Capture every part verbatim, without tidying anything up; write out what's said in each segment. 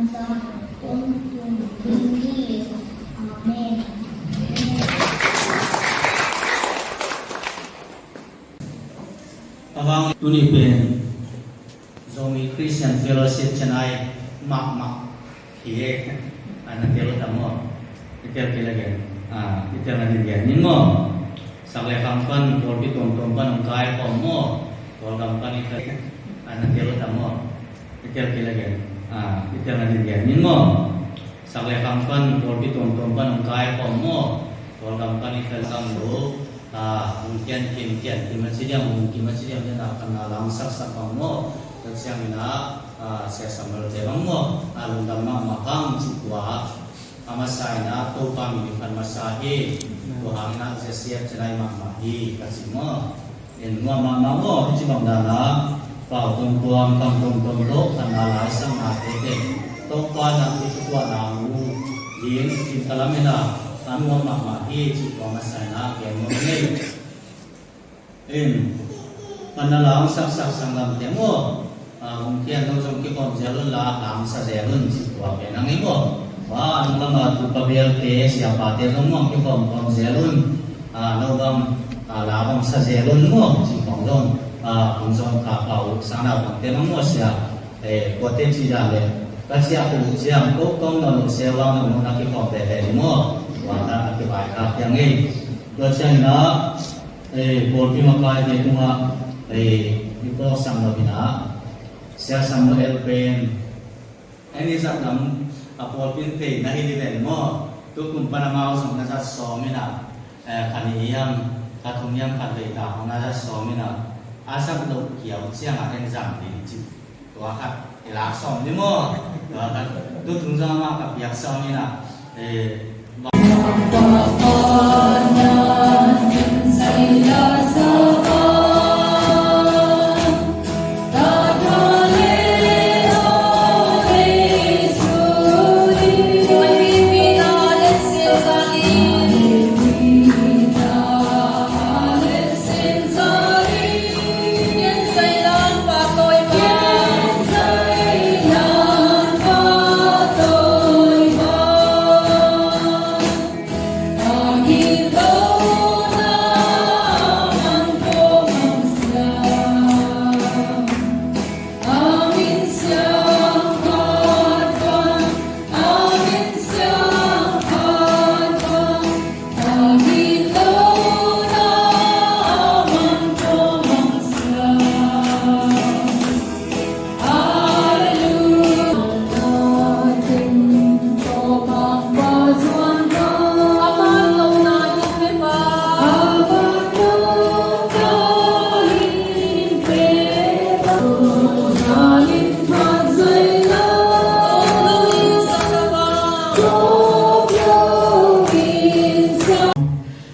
Amen. A vang tuni pen Zomi Christian Fellowship Chennai mahmah hi e. A na tel ta maw? I tel kei la gen. A, i tel na din gen ning maw? Sak le kham pan pawlpi tuamtuam pan hong kai khawm maw? Kawlgam pan i tel. A na tel ta maw? I tel kei la gen. A, i tel na din gen ning maw? Sak le kham pan pawlpi tuamtuam pan hong kai khawm maw? Kawlgam pan i tel sam lo. A, hong kian kim kian kim a ci diam, hong kim a ci diam, den a khan na lang saksak bang maw? Tua ciangin a, a, Sia Samuel te bang maw? A, lungdam mahmah hang ci tua. A masa in a Topa min i phat masa hi. Tua hangin a Sia Siap Chennai mahmah hi ka ci maw? En nuam mahmah maw? Hi ci bang dan a pau tuamtuam, kam tuamtuam tawh khan na lai sang na tete Topa na hi ci tua na mu. Din kim talam in a a nuam mahmah hi ci tua masa in a gen nuam ngei. In, pan na lang saksak sanggamte maw? A, hong kian lo zong kikhawm zel un la, lang sa zel un ci tua pen a ngei maw? Wa, nung lama tupa belte, siapate zong maw kikhawm khawm zel un. A, no bang, a, la bang sa zel un maw? Ci khawm zong, a, hong zong ka pau sang na bangte bang maw sia. E, kuate ci dan le. Ka sia ku ciang ko kong no no sia wang no no na kikhawm te te maw? Wa ta a kibai ka piang ngei. Tua ciang na, eh, pawlpi makaite tungah, eh, i pawlsang lo hi na, Sia Samuel pen, en i zat lam a pawlpi in thei na hi ni ven maw? Tukum pan amau zong na zat sawm hi na, eh, khan i hiam, kha thum hiam khat vei ta hong na zat sawm hi na, a zat lo kiau ciang a en zang ding ci. Tua khat i lak sawm ni maw? Tua khat tu tung zong amah ka piak sawm in ah, eh,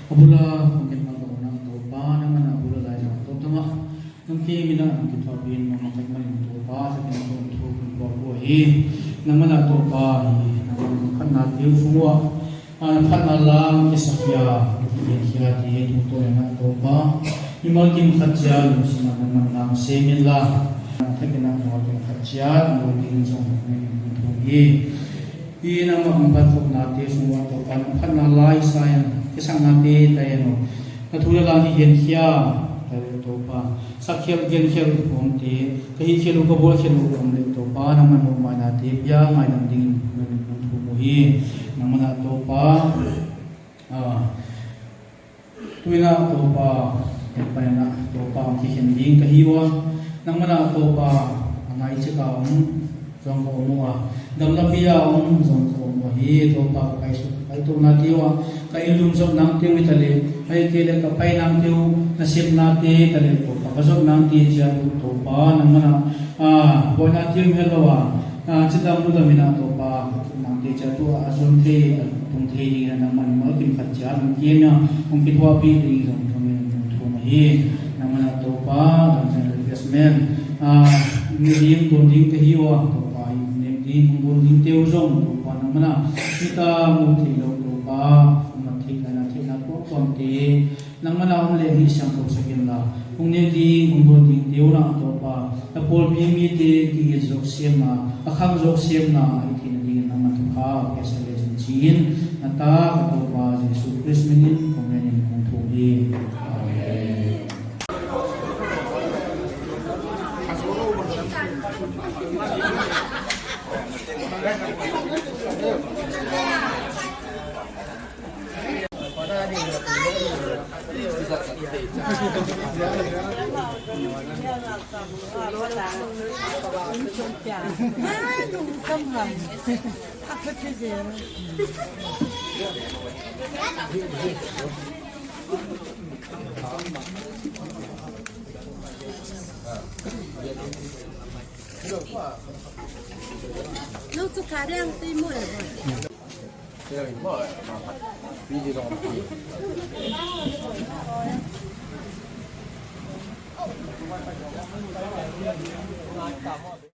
A bula kong khen ma ko na Topa, nangmah a bula lai na Topa tungah nang kimin ah nang kithuahpih in nang makaih manin Topa, sa kin ko thu kun ko ko hi. Nangmah a Topa hi, nangmah a phatna tiu sung uah a, na phatna la kisakhia, kikhia ti tungtawn in ah Topa, mimal kim khat ciat lungsim ah nangmah na sem in la, na thakin ah mimal kim khat ciat lungkim zong min thum hi. Hi nangmah hong phatkhopnate sung uah Topa, na phatna la i sa in, kisaknate ta in aw, na thu le la kigenkhia ta le Topa, sakkhial genkhial omte, ka hihkhial uh ka bawlkhial uh om le Topa, nangmah muhmainate pia ngaidam dingin min hong thum uh hi. Nangmah na Topa, a, tu-in ah Topa, hehpihna Topa hong kikhen ding ka hi uh a, nangmah na Topa, a nai cik a om zong ka om uh a, gamlapi a om zong ka om uh hi. Topa, ka paisuk ka paitohnate uh ah, ka inn lum zot nangte uh hi ta le, ahih kei leh ka pai nangte uh nasepnate hi ta le Topa, ka zot nangte ciat uh Topa, nangmah na, a, buaina ti om hi lo a, a, cidam ludam in ah Topa, nangte ciat uh a zon thei, a tung thei dingin ah nangmah in mimal kim khat ciat hong kem in ah, hong kithuahpih ding zong thum in hong thum ahi. Nangmah na Topa, dangcian replacement, a, ne ding dawn ding ka hi uh a, Topa, i ne ding hong dawn dingte uh zong Topa, nangmah na, hita mu thei lo Topa, hong mat theih laina theihna tuamtuamte nangmah na om leh hih siangtho sak in la, hong ne ding hong dawn dingte uh na Topa, na pawlpi mite ki-it zawk siamna, a khang zawk siamna, i thei Pau, kei sa le cin ci-in, na ta ka Topa Jesu Khrist min in kong ngen in kong thum hi. Amen.